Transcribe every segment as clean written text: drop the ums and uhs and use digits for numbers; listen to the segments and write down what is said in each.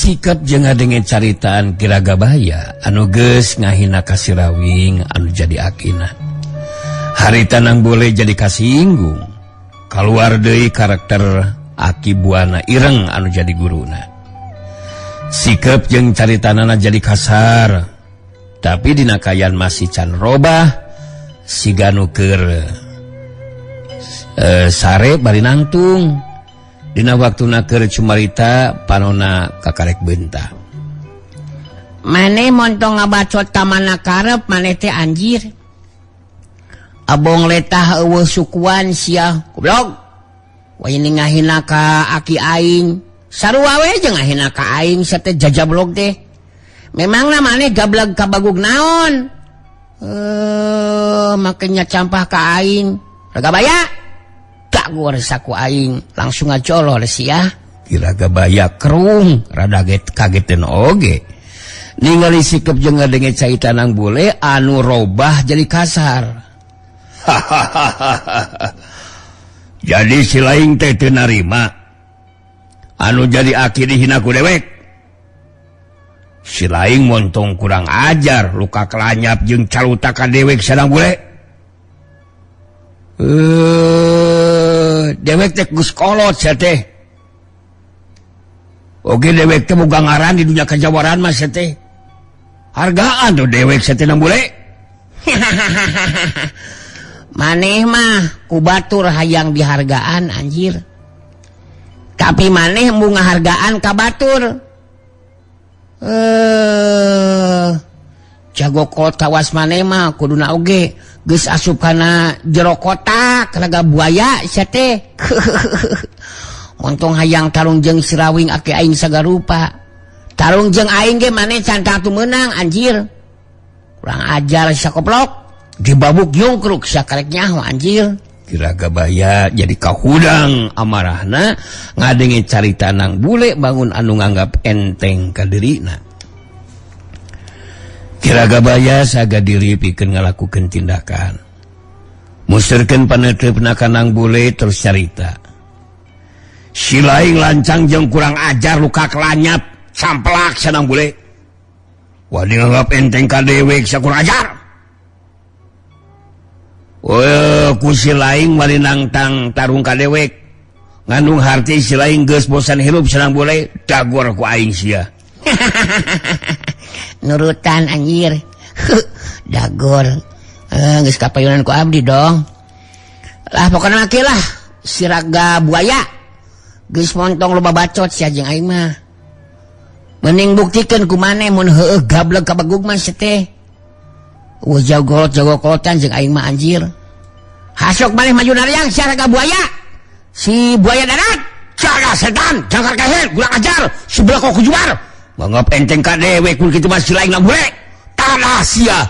sikap jeung ngadenge caritaan Ki Ragabaya anu geus ngahina ka si Rawing anu jadi akina. Harita Nang Bule jadi kasinggung. Kaluar deui karakter Aki Buana Ireng anu jadi guruna. Sikap jeung caritanana jadi kasar. Tapi dina kaayaan masih can robah siga nu keur sare bari nangtung. Dina waktuna keur cumarita panona kakarek beunta. Maneh montong ngabacot ka mana karep maneh teh anjir. Abong letah eueuh sukuan sia goblok. Wah ini ngahina ka aki aing. Sarua we jeung ngahina ka aing sia teh jajablog teh. Memangna maneh gableg ka bagug naon? Makanya campah ka aing. Ragabaya. Gua resaku aing langsung ngajolor sia. Ki Ragabaya kerung rada kagetin oge. Ningali sikep jeung ngadenge carita Nang Bule anu robah jadi kasar. Jadi si laing teh teu narima anu jadi aki dihina ku dewek. Si laing montong kurang ajar luka kelanyap jeung caruta ka dewek Nang Bule. Dewek teh geus kolot sia teh. Oke dewek teh boga ngaran di dunia kajawaran mah sia teh. Hargaan tuh dewek sia teh Nang Bule. Maneh mah ku batur hayang dihargaan anjir. Tapi maneh embung ngahargaan ka batur. Jago kolot kawas maneh mah kuduna oge geus asup kana jero kotak raga buaya sia teh. Montong hayang tarung jeung si Rawing aki aing sagarupa. Tarung jeung aing ge maneh can tangtu meunang anjir. Kurang ajar sia koplok. Dibabuk nyungkruk sia karek nyaho anjir. Ki Ragabaya jadi kahudang amarahna ngadenge carita Nang Bule bangun anu nganggap enteng ka dirina. Ki Ragabaya saga diri pikeun ngalakukeun tindakan. Musterkeun paneuteup ka Nang Bule terus carita. Si laing lancang jeung kurang ajar luka kelanyap samplak sia Nang Bule. Wah dianggap enteng ka dewek sia kurang ajar. Oh, ku si laing wani nangtang tarung ka dewek. Ngandung harti si laing geus bosan hirup sia Nang Bule, dagor ku aing sia. Nurutan anjir. Dagor. Geus kapayunan ku abdi dong. Lah pokona mah lah si Raga Buaya. Geus montong loba bacot sia jeung aing mah. Mending buktikeun ku maneh mun heueuh gableg ka bagug mah sia teh. Wah jago jago kolotan jeung aing mah anjir. Hasok maneh maju nariang si Raga Buaya. Si buaya darat. Jaga setan, jangkar keher, kurang ajar, sebelah kau kujubar. Nganggap enteng ka dewek kun kitu mah si laing Nang Bule. Tanah sia.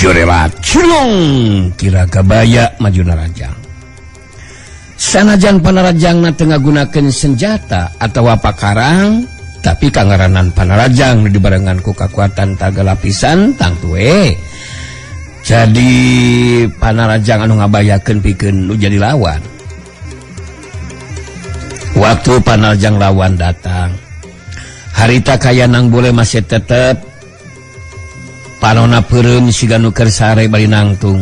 Jorelat cilung Ki Ragabaya maju narajang. Sanajan panarajangna teu ngagunakeun senjata atawa pakarang, tapi kangaranan panarajang nu dibarengan ku kakuatan taga lapisan tangtu we. Jadi panarajang anu ngabayakeun pikeun nu jadi lawan. Waktu panarajang lawan datang, harita kaya Nang Bule masih tetep panona peureum siga nu keur sare bari nangtung.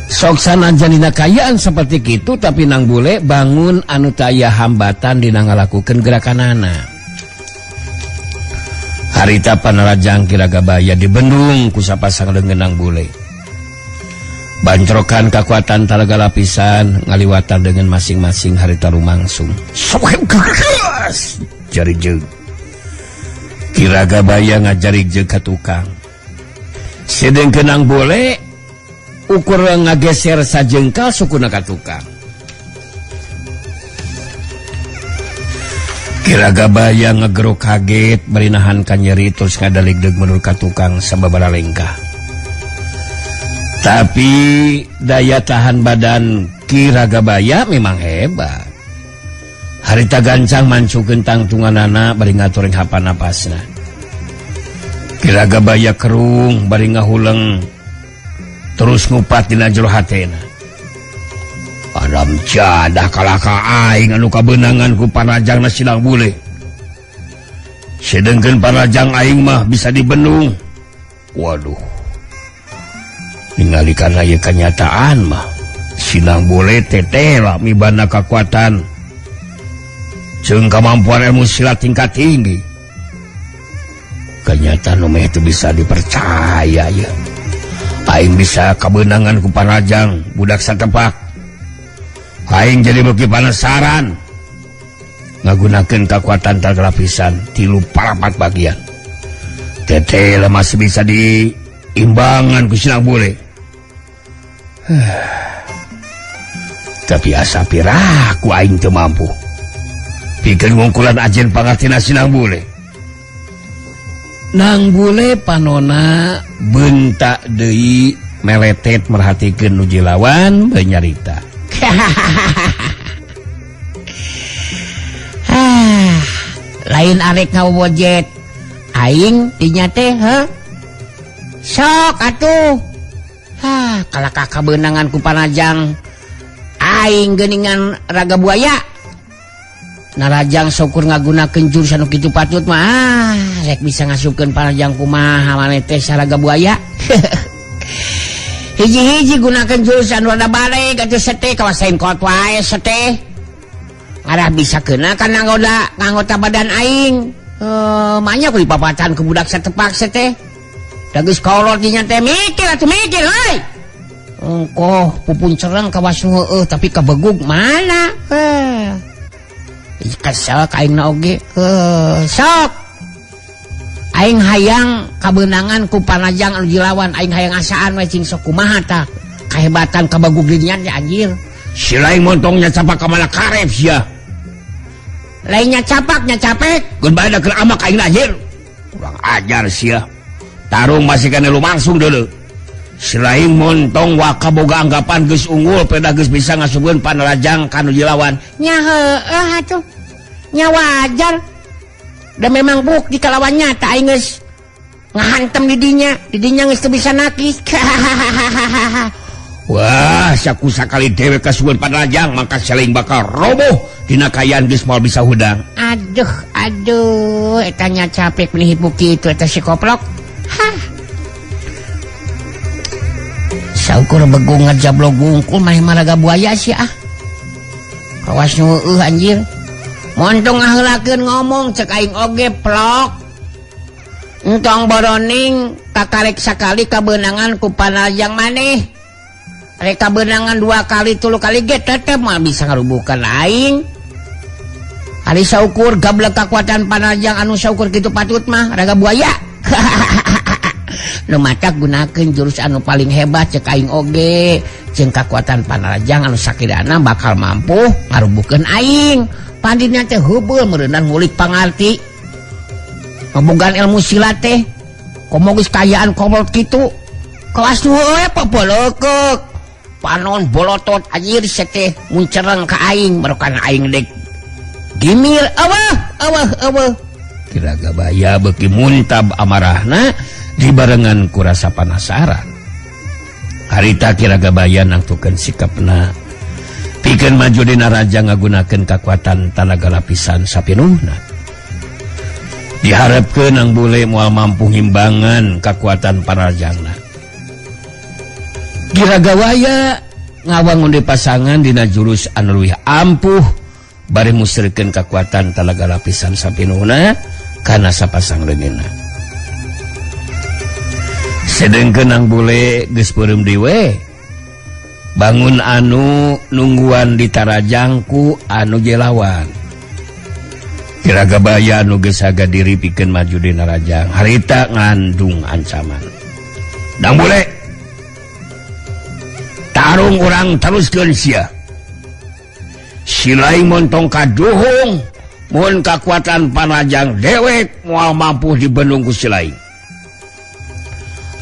Sok sanajan dina kaayaan seperti kitu tapi Nang Bule bangun anu taya hambatan dina ngalakukeun gerakanana. Harita panarajang Ki Ragabaya dibendung ku sapasang leungeun Nang Bule. Bantrokan kakuatan talaga lapisan ngaliwatan dengan masing-masing harita rumangsung. Jari jeung Ki Ragabaya ngajarik jeung ka tukang. Sedengkeun Nang Bule ukur ngageser sajengkal sukuna ka tukang. Ki Ragabaya ngegero kaget bari nahan ka nyeri terus ngadaligdeg menurut ka tukang sababaraha lengkah. Tapi daya tahan badan Ki Ragabaya memang hebat. Harita gancang mancukeun tangtunganana bari ngaturing hapa napasna. Ki Ragabaya kerung bari ngahuleng terus ngupat dina jero hatena. Adam jadah kalah ka aing anu kabeunangan ku Panrajangna Sinang Bule. Sedengkeun Panrajang aing mah bisa dibendung. Waduh. Ningali kana ieu kanyataan mah Sinang Bule tetela mibanda kakuatan jeung kemampuan ilmu silat tingkat tinggi. Kenyataan nu meh teu bisa dipercaya ya. Aing bisa kabeunangan ku Panrajang budak satepak. Aing jadi beuki penasaran ngagunakeun kakuatan lapisan 3 parapat bagian. Tetela masih bisa diimbangan ku Sinang Bule. Tapi asa piraku aing teu mampu pikeun ngungkulan ajen pangartina Sinang Bule. Nang Bule panona bentak deui meletet merhatikeun nu jilawan benyarita. Lain arek ngawojet aing dinya teh heuh. Sok atuh. Hah, kalakah kabeunangan ku Panrajang aing geuningan Raga Buaya. Narajang syukur ngagunakeun jurus anu kitu patut mah rek bisa ngasupkeun Panrajang kumaha maneh teh Raga Buaya. Hiji-hiji gunakeun jurus anu rada bareg atuh sete kawasain kot wae sete. Arah bisa kena kana anggota badan aing. Manya ku dipapatan ku budak satepak sete. Da geus kolot dinya teh mikir atuh mikir euy. Engkoh pupun cereng kawas nu heueuh tapi kabegug mana? Kesel ka aing na oge. Sok. Aing hayang kabeunangan ku Panrajang anu jilawan, aing hayang asaan we cing sok kumaha tah kahebatan kabegug dinya teh anjir. Si lain montongnya capak ka mana karep sia. Lainnya capaknya capek. Keun bae da keur amak aing anjir. Kurang ajar sia. Tarung masih kana lumangsung deuleu. Si lain montong waka boga anggapan geus unggul peda geus bisa ngasupkeun Panrajang ka nu jilawan. Nya heueuh atuh. Nya wajar. Da memang bukti kalawan nyata aing geus ngahantem di dinya, di dinya geus teu bisa nakis. Wah, saku sakali dewek kasuhun Panrajang maka seling bakal roboh dina kaayaan geus moal bisa hudang. Aduh, aduh, eta nya capek meni hipu kitu eta si koplok. Hah. Saukur begung ngajablog wungkul maneh mah Raga Buaya sia ah. Kawas nu heueuh anjir. Montong ngaheulakeun ngomong cek aing oge plok. Entong boroning kakarek sakali kabeunangan ku Panrajang maneh. Rek kabeunangan 2 kali 3 kali ge tetep moal bisa ngarubuhkeun aing. Ari saukur gablek kakuatan Panrajang anu saukur kitu patut mah Raga Buaya. Nu matak gunakeun jurus anu paling hebat cek aing oge jeung kakuatan Panrajang anu sakidana bakal mampu ngarubuhkeun aing. Pandina teh heubeul meureunnan ngulik pangarti. Ngabogaan ilmu silat teh komo geus kayaan komolt kitu. Kelas nu heueuh papelekeuk. Panon bolotot anjir seteh muncereng ka aing merokan aing dek gimir awah awah awah. Ki Ragabaya beuki muntab amarahna dibarengan ku rasa panasaran. Harita Ki Ragabaya nangtukeun sikapna pikeun maju dina raja ngagunakeun kakuatan tanaga lapisan sapinuhna. Diharepkeun Nang Bule moal mampu ngimbangan kakuatan Panrajangna. Ki Ragabaya ngawangun di pasangan dina jurus anu leuwih ampuh bari musrikeun kakuatan tanaga lapisan sapinuhna kana sapasang leungeunna. Sedengkeun Nang Bule geus beureum deui we. Bangun anu nungguan ditarajangku anu jelawan. Ki Ragabaya anu geus haga diri pikeun maju dina rajang harita ngandung ancaman. Nang Bule, tarung urang teruskeun sia. Si lain montong kaduhung mun kakuatan Panrajang dewek moal mampu dibendung ku si lain.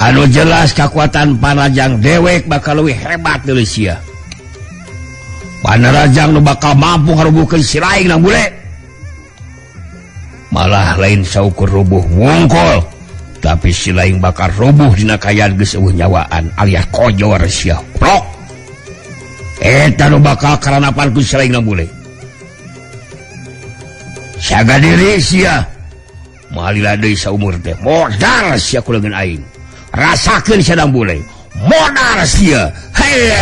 Anu jelas kekuatan Panarajang dewek bakal leuwih hebat deui sia. Panarajang nu bakal mampu ngarubuhkeun si laing nang bule. Malah lain saukur rubuh wungkul, tapi si laing bakal rubuh dina kaayaan geus euweuh nyawaan alias kojor sia. Prok. Eta nu bakal karanapan ku si laing nang bule. Jaga diri sia. Malila deui saumur teh modal sia ku leungeun aing. Rasakeun sia nang bule. Modal sia. Hayya.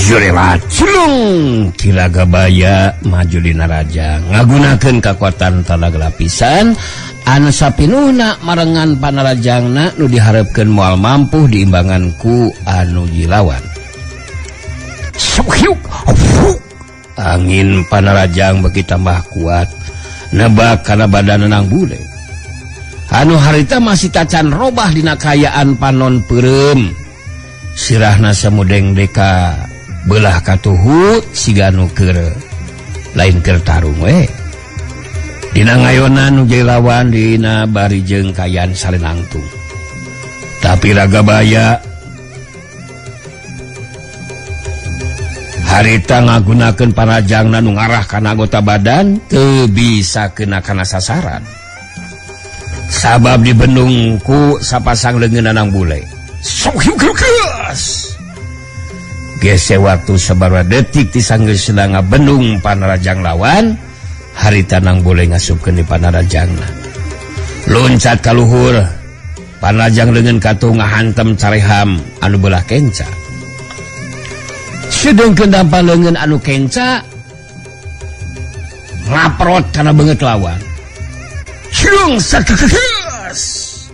Jurelat celung Kiragabaya maju dina raja ngagunakeun kakuatan tanaga lapisan anu sapinuhna marengan panarajangna nu diharepkeun moal mampu diimbangan ku anu jilawan. Angin panarajang beuki tambah kuat nebak kana badan nang bule. Anu harita masih tacan robah dina kaayaan panon peureum. Sirahna samudeng deka belah katuhu siga nu keur lain keur tarung we. Dina ngayonan nu jadi lawan dina bari jeung kaayaan salenangtung. Tapi Ragabaya harita ngagunakeun panajangna nu ngarah kana anggota badan teu bisa kena kana sasaran. Sabab dibendung ku sapasang leungeun nang bule. Sok hiuk-hiuk. Gese waktu sabaraha detik tisanggeus sedang ngabendung panarajang lawan, harita nang boleh ngasupkeun di panarajangna. Loncat ka luhur, panarajang leungeun katuh ngahantem careham anu belah kenca. Sedengkeun dampa leungeun anu kenca ngaprot kana beungeut lawan. Ciung sakekeus.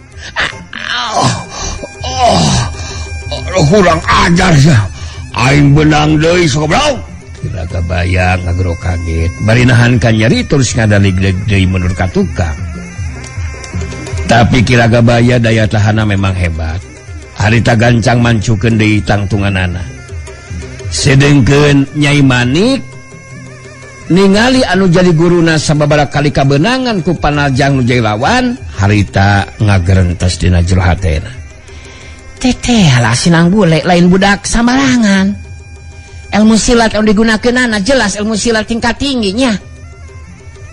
Oh, kurang ajar sia. Aing benang deui sogoblok. Kiragabaya ngagero kaget. Bari nahan ka nyeri terus ngadalig deui mundur ka tukang. Tapi Kiragabaya daya tahanna memang hebat. Harita gancang mancukeun deui tangtunganana. Sedengkeun Nyai Manik ningali anu jadi guruna sababaraha kali kabeunangan ku panajang nu jadi lawan, harita ngagerentes dina jero hatena. Teteh lah sinang bule lain budak sambarangan. Ilmu silat yang digunakeunana jelas ilmu silat tingkat tingginya.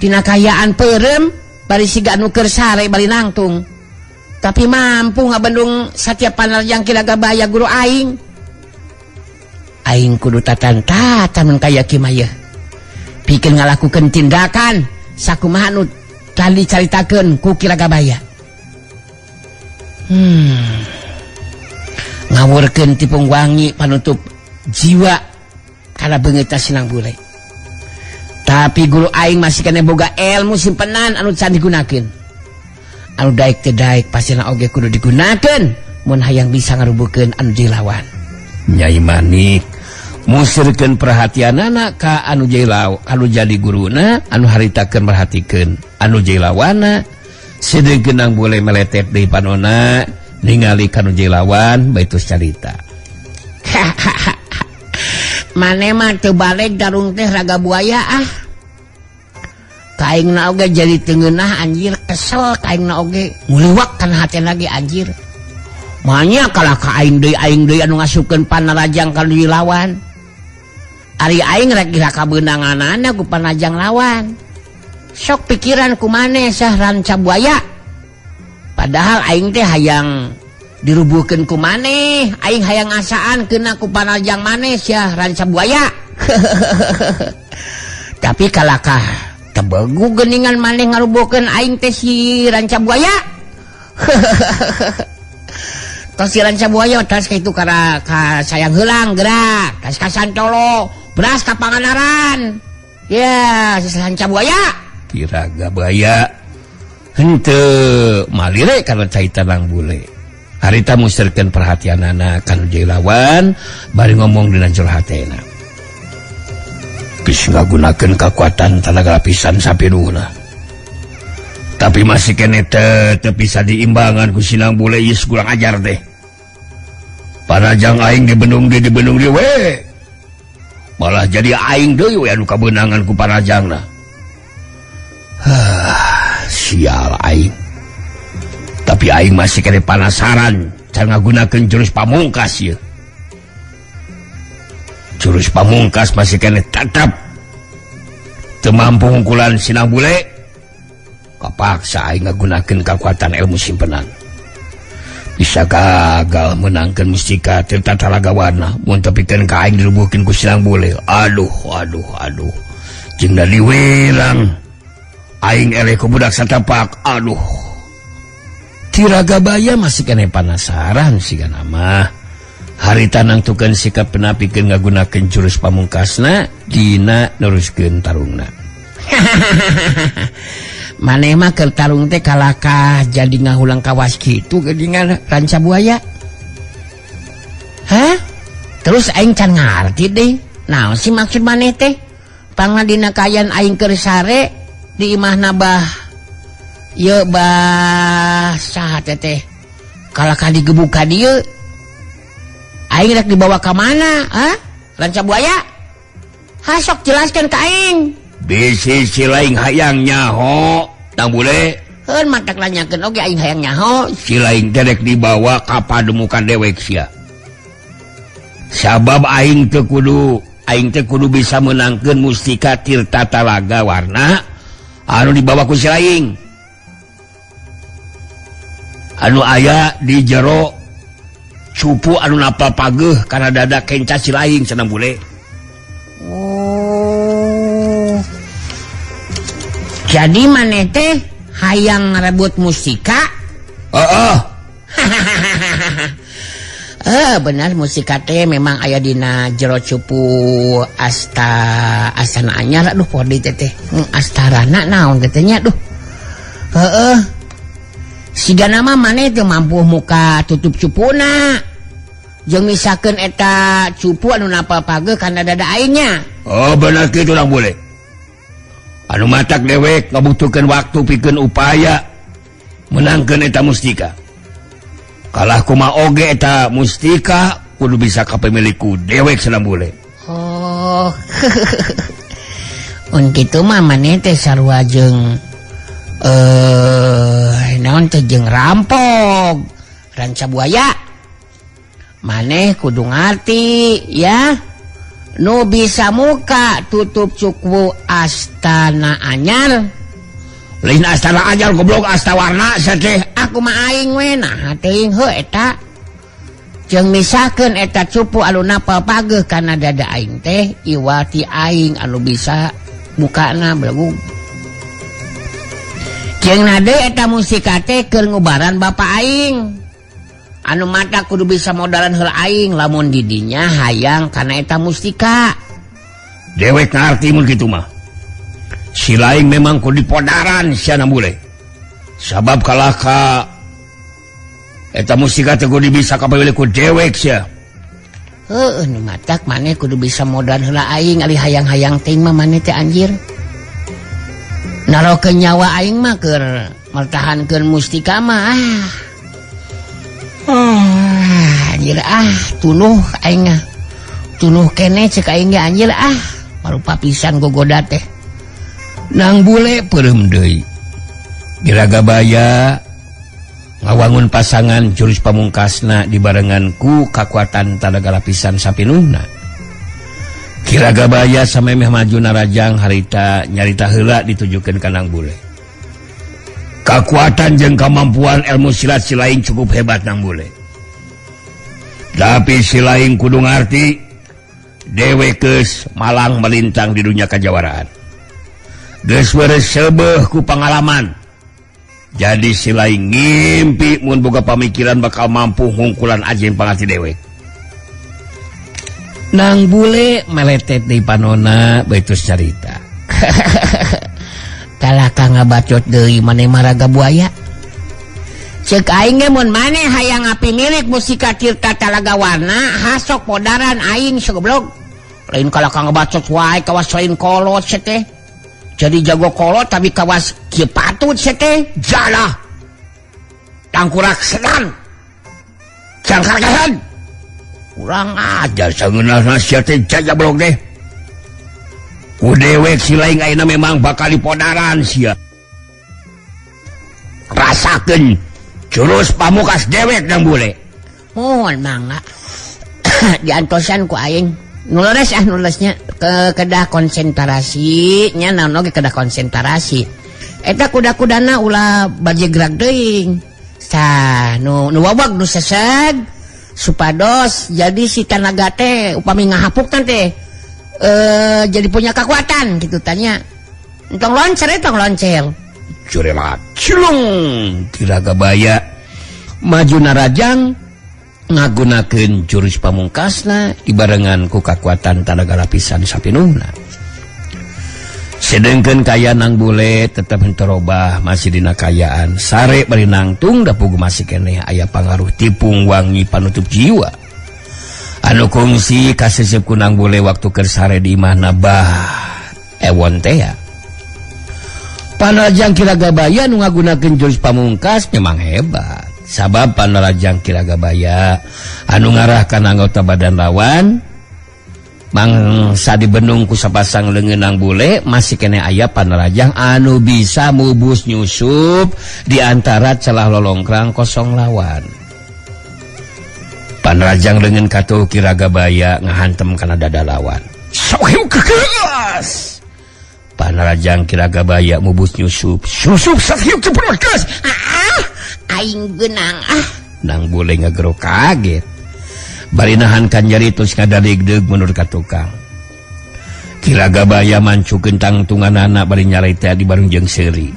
Dina kaayaan peureum bari siga nu keur sare bari nangtung. Tapi mampu ngabendung satiap panarjang Kiragabaya guru aing. Aing kudu tatan-tatan mun kaya kieu mah yeuh. Pikeun ngalakukeun tindakan sakumaha nu tadi caritakeun ku Kiragabaya. Ngawurkeun tipung wangi panutup jiwa kana beungeut sinang bule. Tapi guru aing masih kena boga ilmu simpenan anu can digunakeun. Anu daek teu daek pastina oge kudu digunakeun mun hayang bisa ngarubuhkeun anu dilawan. Nyai Manik musirkeun perhatianana ka anu jadi anu jadi guruna anu haritakeun merhatikeun anu jadi lawana. Sedengkeun nang bule meletet deui panona ningali kanu jadi lawan baitus carita. Mane mah teu balik darung teh raga buaya ah. Kaingna oge jadi teu ngeunah anjir, kesel kaingna oge nguliwak kana hatena ge anjir. Manya kalah ka aing deui anu ngasupkeun panarajang ka nu lawan. Ari aing rek geura kabeunanganana ku panajang lawan. Sok pikiran ku maneh sah ranca buaya. Padahal aing teh hayang dirubuhkeun ku maneh, aing hayang ngasaan kena ku panajang maneh sia ranca buaya. Tapi kalakah tebegu geuningan maneh ngarubuhkeun aing teh si ranca buaya. Tos si ranca buaya tas ka itu kana ka sayang heulang gerak, tas ka Santolo, beras ka Pangandaran. Ya, si ranca buaya. Kiragabaya henteu malire kana cai tanang bule. Harita musirkeun perhatianana kanu jadi lawan bari ngomong dina jero hatena. Geus ngagunakeun kakuatan tanaga lapisan sapinuhna. Tapi masih kene teu bisa diimbangan ku sinang bule ieu kurang ajar teh. Parajang aing dibendung di dibendung di we. Malah jadi aing deui we anu kabeunangan ku parajangna. Sial aing. Tapi aing masih kene penasaran cara ngagunakeun jurus pamungkas ieu. Jurus pamungkas masih kene tetep teu mampu ngungkulan Sinang Bule. Kapaksa aing ngagunakeun kakuatan ilmu simpenan. Bisa gagal menangkan mustika Tirta Talaga Warna mun tepikeun ka aing dirubuhkeun ku Sinang Bule. Aduh aduh aduh. Jeung da diwerang aing eleh ku budak satapak. Aduh. Tiragabaya masih kene penasaran sigana mah. Harita nangtukeun sikap penapikeun ngagunakeun jurus pamungkasna dina neruskeun tarungna. Maneh mah keur tarung teh kalakah jadi ngahulang kawas kitu geuningan Ranca Buaya. Hah? Terus aing can ngarti deh. Naon sih maksud maneh teh? Pangna dina kaayaan aing keur sare di imahna bah. Ye bah saha teh teh? Kalakah digebuk ka dieu? Aing rek dibawa ka mana? Hah? Ranca Buaya? Ha sok jelaskan ka aing. Bisi si lain hayang nyaho Tang Bule. Heun matak nanyakeun oge aing hayang nyaho. Si lain teh rek dibawa ka pademukan dewek sia. Sabab aing teu kudu, aing teh kudu bisa meunangkeun mustika Tirta Talaga Warna anu dibawa ku si lain. Anu aya di jero cupu anu napa pageuh kana dada kenca si lain cenah Bule. Oh. Jadi maneh teh hayang ngarebut mustika? Heeh. Benar mustika teh memang aya dina jero cupu asta astana anyar aduh podi teh teh. Astarana naon teh nya duh. Heeh. Sigana mah maneh teu mampu muka tutup cupuna. Jeung misakeun eta cupu anu napal pageuh kana dada aingnya. Oh benar kitu Urang Bule. Anu matak dewek ngabutuhkeun waktu pikeun upaya menangkeun eta mustika. Kalah kumaha oge eta mustika kudu bisa kapemiliku dewek Senang Bule. Oh. Un kitu mah maneh teh sarua jeung naon teh jeung rampok Ranca Buaya. Maneh kudu ngarti ya. Nu bisa muka tutup cuku astana anyar. Lain astana anyar goblok asta warna teh. Aku mah aing we nah teuing heuh eta. Jeung misakeun eta cupu anu napal pageuh kana dada aing teh iwati aing anu bisa mukana belegu. Jeung nade eta musika teh keur ngubaran bapa aing. Anu mata kudu bisa modalan heula aing lamun didinya hayang kana eta mustika. Dewek ngarti mun kitu mah. Si lain memang kudu dipodaran sia Bule. Sabab kalah ka eta mustika teh kudu bisa kapamilih ku dewek sia. Heueuh nu matak maneh kudu bisa modalan heula aing ari hayang-hayang teuing mah maneh teh anjir. Narokeun nyawa aing mah keur mertahankeun mustika mah. Anjir ah tunuh aing mah. Tunuh kene cek aing ge anjir ah marupa pisan gogoda teh. Nang Bule peureum deui. Giragabaya ngawangun pasangan jurus pamungkasna dibarengan ku kakuatan talaga lapisan sapinuhna. Kiragabaya samemeh maju narajang harita nyarita heula ditujukeun ka Nang Bule. Kakuatan jeung kemampuan ilmu silat si lain cukup hebat Nang Bule. Tapi si lain kudu ngarti dewek geus malang melintang di dunia kajawaraan. Geus beres seubeuh ku pengalaman. Jadi si lain ngimpi mun boga pamikiran bakal mampu ngungkulan ajeng pangarti dewek. Nang Bule meletet di panona baitus carita. Kalah ka ngabacot deui maneh maraga buaya. Ceuk aing ge mun maneh hayang ngapi milik musika Tirta Talaga Warna hasok podaran aing segoblok. Lain kalah ka ngabacot wae kawas lain kolot sia teh. Jadi jago kolot tapi kawas kieu patut sia teh. Jalah. Tangkurak sedan. Jangkarkeun. Kurang ajar sangeunahna sia teh jajablog deh. Ku dewek si laing ayeuna memang bakal dipodaran sia. Rasakeun jurus pamukas dewek Nang Bule. Mohon mangga. Diantosan ku aing. Nu leres ah nu leresnya ke kedah konsentrasi nya naon oge kedah konsentrasi. Eta kuda-kudana ulah bajegrag teuing. Tah nu nu wawag nu seseg supados jadi si tanaga teh upami ngahapukna teh jadi punya kekuatan gitu tanya. Entong loncer entong loncer. Curelat cilung Kiragabaya maju narajang ngagunakeun jurus pamungkasna dibarengan ku kakuatan tanaga lapisan sapinuhna. Sedengkeun kaya Nang Bule tetep henteu robah masih dina kayaan sare bari nangtung da puguh masih keneh aya pangaruh tipung wangi panutup jiwa. Anu kungsi kasesep ku Nang Bule waktu keur sare di imahna bah ewon teh ya. Panarajang Kiragabaya nu ngagunakeun jurus pamungkas memang hebat. Sabab Panarajang Kiragabaya anu ngarahkan anggota badan lawan mangsa dibenung ku sapasang leungeun Nang Bule masih kene aya Panarajang anu bisa mubus nyusup di antara celah lolongkrang kosong lawan. Panarajang leungeun katuh Kiragabaya ngahantem kana dada lawan. Sok kekeas. Panarajang Kiragabaya mubus nyusup, susup sakieu keperokas. Ah, aing geunang ah. Nang Bule ngagero kaget. Bari nahan kanjari terus ngadaligdeug mundur ka tukang. Kiragabaya mancukeun tangtunganana bari nyarita di barung jeung seuri.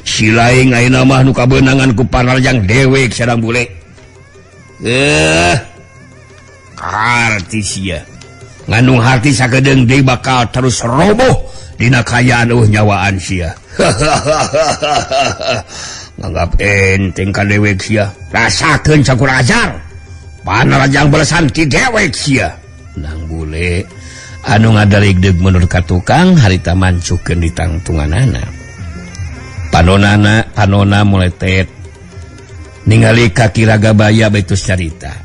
Si laing ayeuna mah nu kabeunangan ku Panarajang dewek sareng Bule. Harti sia. Ngandung harti sakedeung deui bakal terus roboh dina kayaan eueuh nyawaan sia. Nganggap enteng ka dewek sia. Rasakeun sakurang ajar. Panarajang belesan ti dewek sia. Nang Bule anu ngadaligdeug mundur ka tukang harita mancukeun di tangtunganana. Panonana panona muletet ningali ka Kiragabaya baitus carita.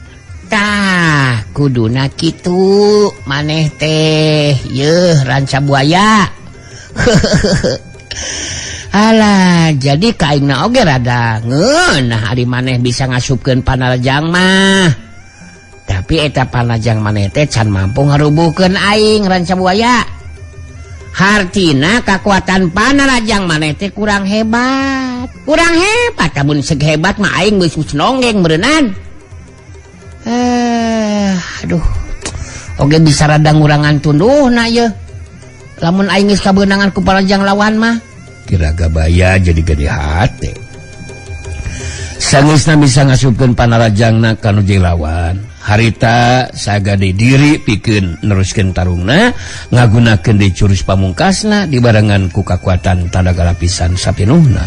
Tah kuduna kitu maneh teh yeuh ranca buaya. Alah jadi kaingna oge rada ngeunah ari maneh bisa ngasupkeun panarajang mah. Tapi eta panarajang maneh teh can mampu ngarubuhkeun aing ranca buaya. Hartina kakuatan panarajang maneh teh kurang hebat. Kurang hebat lamun seg hebat mah aing geus nonggeng meureunnan. Aduh. Oge bisa rada ngurangan tunduhna yeuh. Lamun aing geus kabeunangan ku panarajang lawan mah. Kiragabaya jadi gede hate. Sangeusna bisa ngasupkeun panarajangna ka nu jeung lawan. Harita sagade diri pikeun neruskeun tarungna ngagunakeun deui jurus pamungkasna dibarengan ku kakuatan tanaga lapisan sapinuhna.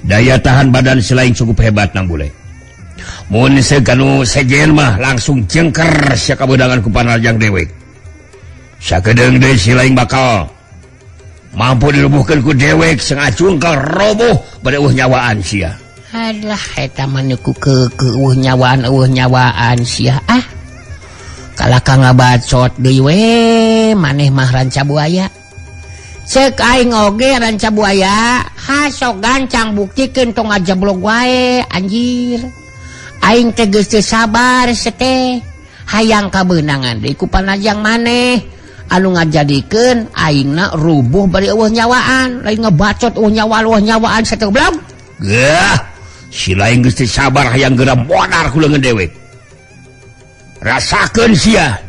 Daya tahan badan selain cukup hebat Nang Bule. Mun seganu sejen mah langsung jengker sia kabeunangan ku Panarajang dewek. Sakedeung deui si laing bakal mampu dirubuhkeun ku dewek sengacungkal roboh bade eueuh nyawaan sia. Alah eta mah nu ku eueuh nyawaan sia ah. Kalah ka ngabacot deui we maneh mah ranca buaya. Ceuk aing oge ranca buaya, ha sok gancang buktikeun tong ngajablog wae anjir. Aing teh geus teu sabar seteh hayang kabeunangan deui ku Panarajang maneh anu ngajadikeun aingna rubuh bari eueuh nyawaan lain ngebacot eueuh nyawaan sateu blog. Geuh, si laing geus teu sabar hayang geura modar ku leungeun dewek. Rasakeun sia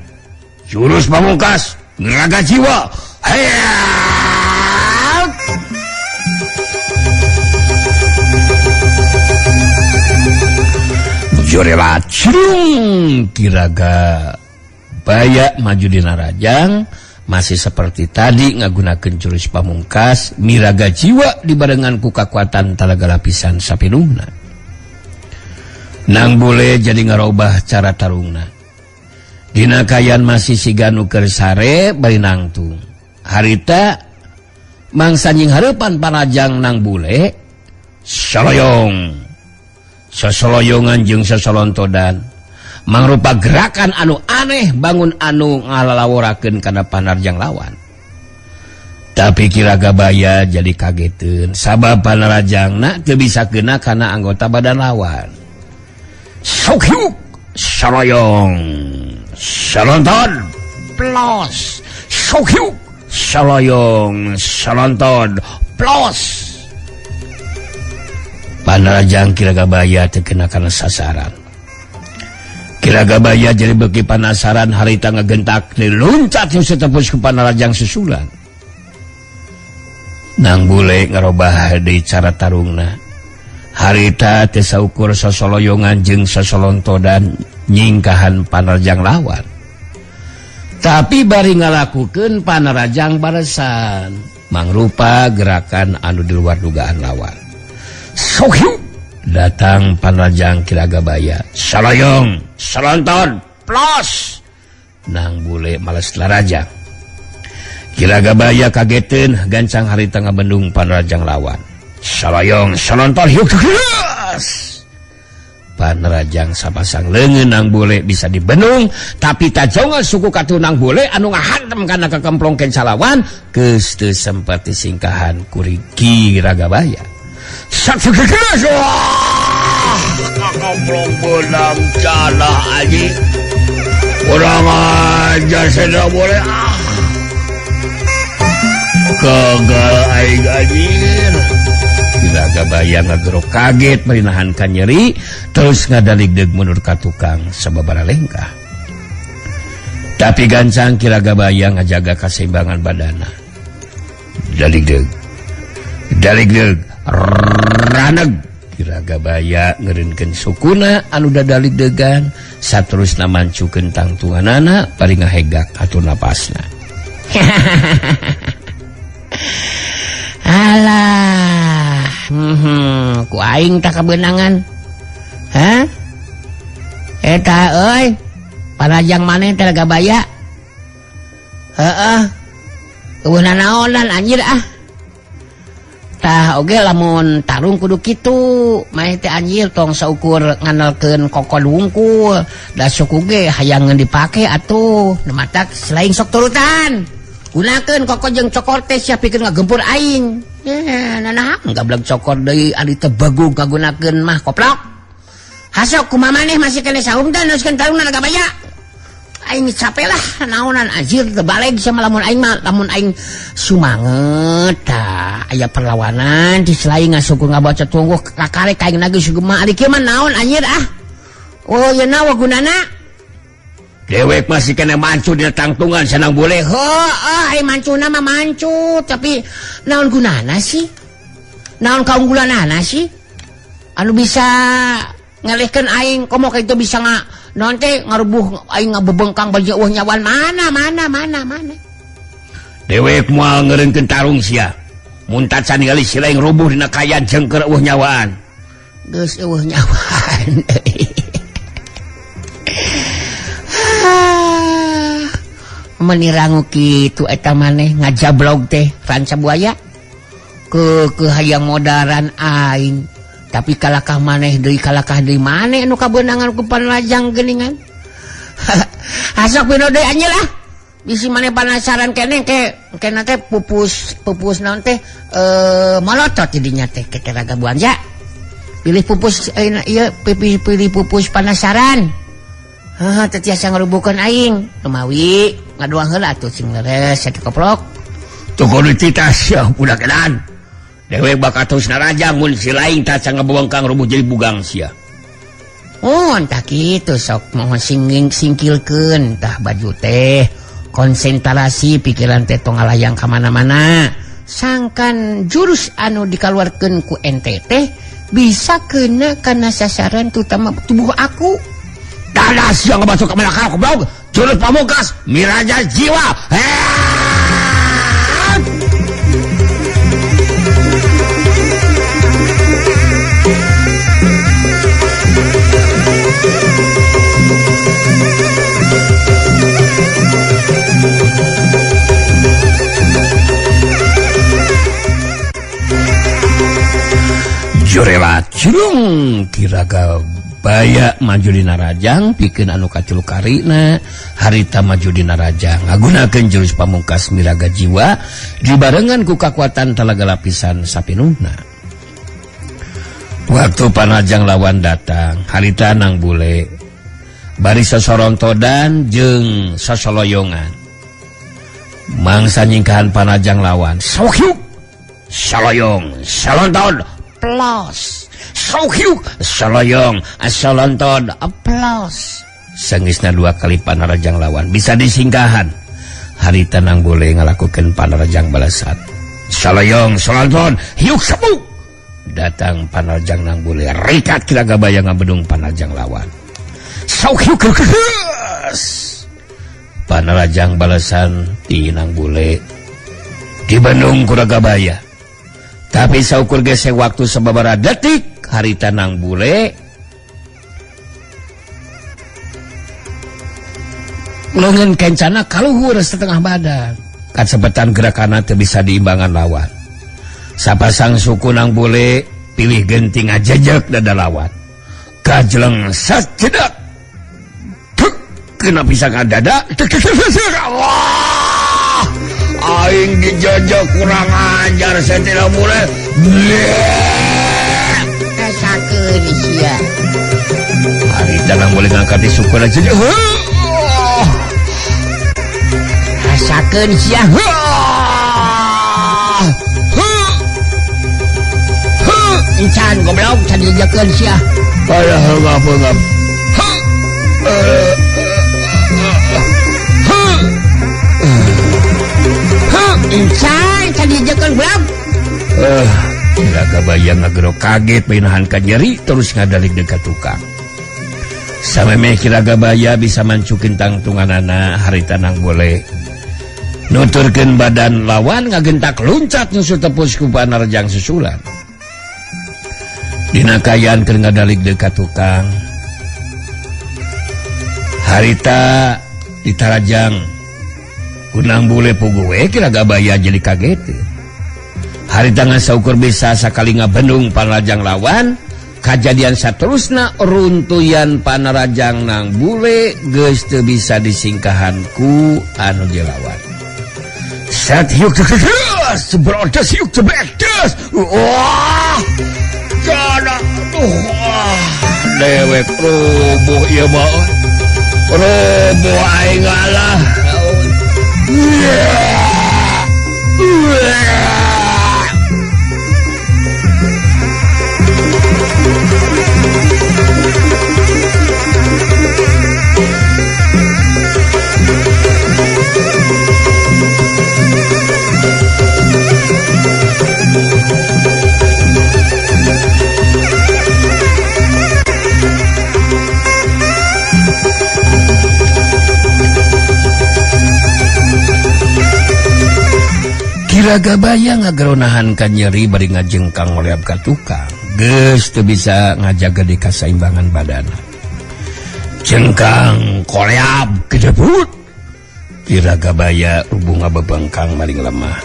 jurus pamungkas ngeraga jiwa. Hayang Jorela cirung Kiraga Baya maju dina rajang masih seperti tadi ngagunakeun jurus pamungkas miraga jiwa dibarengan ku kakuatan talaga lapisan sapinuhna. Nang Bule jadi ngarobah cara tarungna. Dina kayan masih siga nu keur sare bari nangtung. Harita mangsa nying hareupan Panarajang Nang Bule saloyong. Sosoloyongan jeung sosolontodan mangrupa gerakan anu aneh bangun anu ngalalaworakeun kana panarjang lawan. Tapi Kiragabaya jadi kageteun sabab panarajangna teu bisa kena kana anggota badan lawan. Sok hiuk saloyong salonton plos sok hiuk saloyong salonton plos. Panarajang Kiragabaya terkena kana sasaran. Kiragabaya jadi beki panasaran harita ngegentak diluncat setepus ke Panarajang susulan. Nang bule ngarobah deui cara tarungna. Harita teu saukur sosoloyongan jeung sosolontodan nyingkahan Panarajang lawan. Tapi bari ngalakukeun Panarajang balesan mangrupa gerakan anu di luar dugaan lawan. Sok hiuk datang Panarajang Kiragabaya saloyong salonton plos. Nang bule males larajang. Kiragabaya kageteun gancang harita ngabendung Panarajang lawan. Saloyong salonton hiuk geus. Panarajang sapasang leungeun nang bule bisa dibendung tapi tajongan suku katunang bule anu ngahantem kana kakemplong kenca lawan geus teu sempat disingkahan ku Kiragabaya. Kakomplong benang calah aji kurang aja saya boleh ah gagal aing anjir. Kiragabaya ngagerok kaget merinahankan nyeri terus ngadaligdeg mundur ka tukang sababara lengkah. Tapi gancang Kiragabaya ngajaga kaseimbangan badana. Daligdeg daligdeg raneg. Kiragabaya ngeureunkeun sukuna anu dadaligdegan saterusna mancukeun tangtunganana bari ngahegak atuh napasna. Alah, ku aing tak kebenangan. Hah? Eta euy, Panarajang maneh teh Gabaya. Heeh. Eueuh nanaonan anjir ah. Tah oge lamun tarung kudu kitu, maneh teh anjir tong saukur nganalkeun kokod wungkul, da suku ge hayangeun dipake atuh, nu matak selain sok turutan. Gunakeun kokod jeung cokor teh sia pikeun ngagempur aing. Nah, gableg cokor deui ari teu bagug ngagunakeun mah koplok. Hasok kumaha maneh masih kene saum teh neuskeun tarungna Gabaya. Aing capek lah naonan anjir teu baleg sama lamun aing mah lamun aing sumanget tah aya perlawanan di selain ngasuku ngabaca tunggu kakarek aing lagi sugema ari kieu mah naon anjir ah. Oh ye nawa gunana. Dewek masih kena mancu di tangtungan senang boleh. Heuh, ai mancuna mah mancu tapi naon gunana sih? Naon kaunggulanana sih? Anu bisa ngalihkeun aing komo ka itu bisa nga naon teh ngarubuh aing ngabebengkang baju eueuh nyawan mana mana mana mana. Dewek moal ngeureunkeun tarung sia. Mun tacan ningali sila yang rubuh dina kayan jengker eueuh nyawaan. Geus eueuh nyawaan. Menirangu kitu eta maneh ngajablog teh ranca buaya. Ke hayang modaran aing. Tapi kalakah maneh deui kalakah deui maneh anu kabeunangan ku Panarajang geuningan. Hasok pino deui anjeun lah. Bisi maneh panasaran keneh ke kena teh pupus pupus naon teh molotot jadinya teh ke Raga Buanja. Pilih pupus ieu pilih pupus panasaran. Heuh teu tiasa ngarubukeun aing. Lumawi ngaduang heula atuh sing leres eta koplok. Tuh kudu cita sia budak edan. Dewek bakal terus narajang mun si lain taca ngebongkang rubuh jadi bugang sia. Oh, entah kitu sok mohon singing singkilkeun tah baju teh konsentrasi pikiran teh tong ngalayang ka mana-mana. Sangkan jurus anu dikaluarkeun ku ente teh bisa kena kana sasaran terutama tubuh aku. Dadas yang ngebaca ke mana goblok. Jurus pamungkas Miraja Jiwa. Jurelat cirung Kiraga Baya maju dina rajang pikeun anu katilu karina harita maju dina rajang ngagunakeun jurus pamungkas miraga jiwa dibarengan ku kakuatan talaga lapisan sapinuhna. Waktu panajang lawan datang harita nang bule bari sosorontodan jeung sosoloyongan mangsa nyingkahan panajang lawan sohyuk saloyong salonton plus sohyuk saloyong salonton plus sengisna dua kali panarajang lawan bisa disingkahan harita nang bule ngalakukeun panarajang balasan saloyong salonton hiuk sabuk datang panarajang nang bule rikat Kiraga Baya ngabedung panarajang lawan sohyuk panarajang balasan ti nang bule di Bandung Kiraga Baya. Tapi saukur gesek waktu sababaraha detik harita nang bule leungeun kencana kaluhur setengah badan. Kacepetan gerakanna teu bisa diimbangan lawan. Sapasang suku nang bule pilih genting ngajejek dada lawan. Kajleng sacedak. Tuk kena pisang ka dada. Allah. Aing dijajah kurang ajar saya tidak boleh. Rasakeun sia. Harita nang boleh ngangkat syukur aja. Rasakeun sia. Encan goblok can dijakeun sia. Ayah ngap-ngap. Encan can dijakeun goblok. Kiraga Baya ngagero kaget menahan ka nyeri terus ngadalik dekat tukang. Samemeh Kiraga Baya bisa mancukin tangtunganana harita nang boleh nuturkeun badan lawan ngagentak luncat nyusul tepus ku panarjang susulan. Dina kaayaan keur ngadalik dekat tukang. Harita ditarajang kunang bule puguh we Kiraga Baya jadi kaget. Harita ngan saukur bisa sakali ngabendung panarajang lawan, kajadian saterusna runtuyan panarajang nang bule geus teu bisa disingkahan ku anu dilawan. Set hiuk terus brodes hiuk tebedes. Wah! Jana tuh dewek rubuh ieu mah. Rubuh aing alah. Kiraga Baya ngageronahan ka nyeri bari ngajengkang ngoleab ka tukang. Geus teu bisa ngajaga di kasaimbangan badana. Jengkang koleab kedebut. Kiraga Baya rubuh ngabebengkang maring lemah.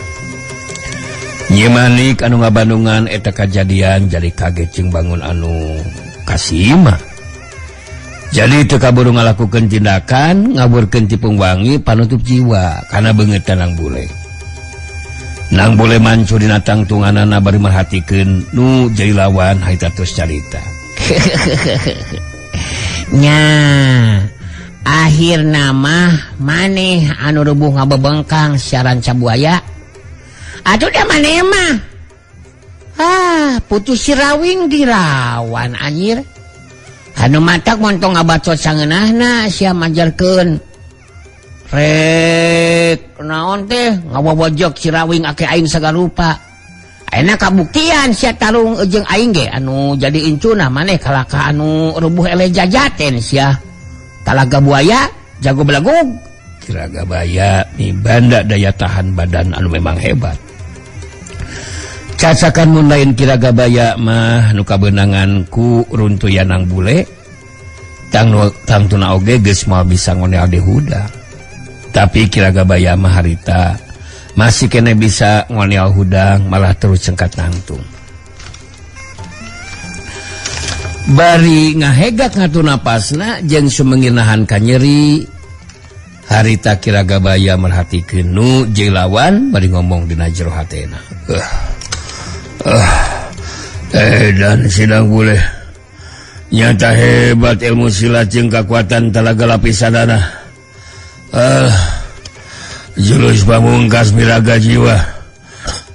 Nyi Manik anu ngabandungan eta kajadian jadi kaget jeung bangun anu kasima. Jadi teu kaburu ngalakukeun tindakan ngaburkeun tipung wangi panutup jiwa kana beungeut nang bule. Nang boleh mancu dina tangtunganana bari merhatikeun nu jadi lawan harita terus carita. Nya akhirna mah maneh anu rubuh ngabebengkang siaran cabuaya. Atuh da maneh mah. Ah, putus sirawing dirawan anjir. Anu matak montong ngabacot sangeunahna sia majarkeun. Rek naon teh ngawawajok sirawing ake aing sagarupa. Ayeuna kabuktian sia tarung jeung aing ge anu jadi incuna maneh kalaka anu rubuh ele jajaten sia. Talaga buaya jago belagug. Kiraga Baya mibanda daya tahan badan anu memang hebat. Cacakan mun lain Kiraga Baya mah nu kabeunangan ku runtuyan nang bule. Tangtuna oge geus moal bisa ngonel dehuda. Tapi Kiraga Baya mah harita masih kene bisa ngonel hudang malah terus cengkat nangtung. Bari ngahegak ngatu napasna jeung sumengir nahan kanyeri. Harita Ki Ragabaya merhatikeun nu jeung lawan bari ngomong dina jero hatena. Dan sidang boleh nyata hebat ilmu silat jeung kakuatan talaga lapisanana. Jurus pamungkas miraga jiwa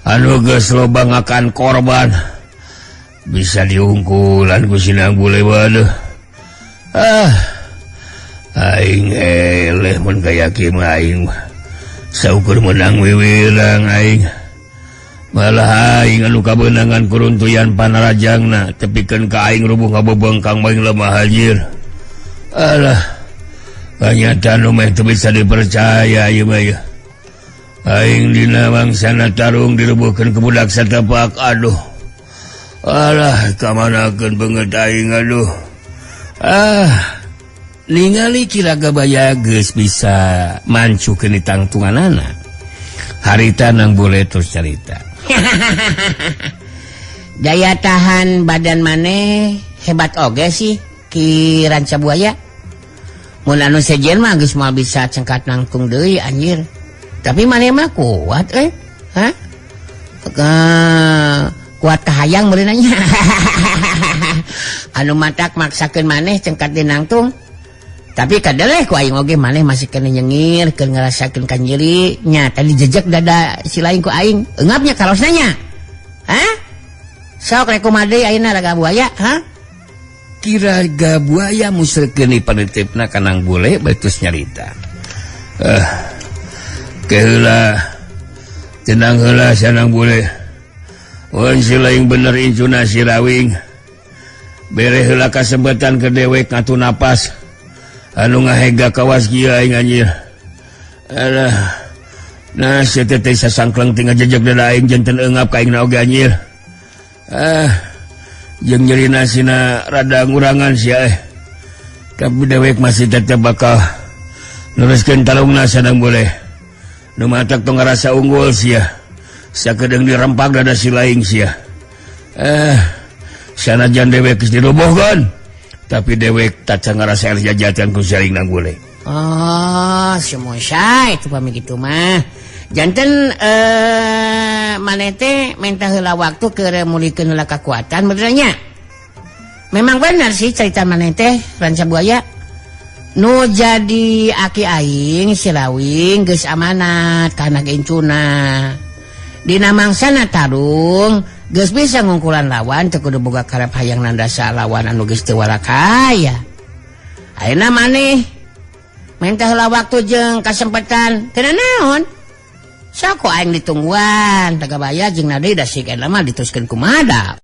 anu geus loba ngakan korban bisa diungkulan ku sinang bule. Waduh, ah, aing eleh mun kaya kieu mah. Aing mah saukur menang wiwirang aing, malah aing anu kabeunangan kuruntuyan panarajangna, tepikeun ka aing rubuh ngabebengkang maing lemah hajir. Alah, kanyata nu meh teu bisa dipercaya ieu mah ya. Aing dina mangsana tarung dirubuhkeun ku budak satepak. Aduh, alah, kamanakeun beungeut aing? Aduh, ah. Ningali Ki Ragabaya geus bisa mancukeun ditangtunganana, harita nang boleh terus cerita. Daya tahan badan maneh hebat oge sih, Ki Ranca Buaya. Mun anu sejen mah geus moal bisa cengkat nangtung deui anjir, tapi maneh mah kuat eh. Hah? Kuat kahayang meureun nya anu matak maksakeun maneh cengkat dinangtung. Tapi kadeleh ku aing oge maneh masih kena nyengir keur ngarasakeun kanyeri nya tadi jejak dada si lain ku aing eungapnya karosna nya. Hah, sok rek kumaha deui ayeuna, Raga Buaya? Hah? Ki Ragabaya musrekeun panitipna ka Nang Bule batus nyarita. Keheula, tenang heula sanang bule. Mun si lain bener incuna si rawing. Bere heula kasempatan ke dewek ngatu napas. Anu ngahega kawas kieu aing anjir. Alah. Nah, si teh sasangkleng tinggal jejak dada aing janten eungap ka aing oge anjir. Ah, jeung nyerina sina rada ngurangan sia eh. Tapi dewek masih tetep bakal neruskeun tarungna sadang boleh. Nu matak tong ngarasa unggul sia. Sakedeung dirempak dada si laing sia. Eh, sanajan dewek geus dirobohkeun, tapi dewek tacan ngarasa jajatan ku saling nang boleh. Oh, semua itu pami gitu mah. Janten maneh teh minta heula waktu keur mulikeun heula kakuatan benernya. Memang benar sih cerita maneh teh, Ranca Buaya. Nu jadi aki aing si Rawing geus amanat kana incuna. Dina mangsana tarung geus bisa ngungkulan lawan teu kudu boga karep hayang nandasa lawan anu geus teu warakaya. Ayeuna maneh minta heula waktu jeung kasempatan kena naon? Sok ku aing ditungguan Tagabaya jeung nade da sik mah diteruskeun kumada.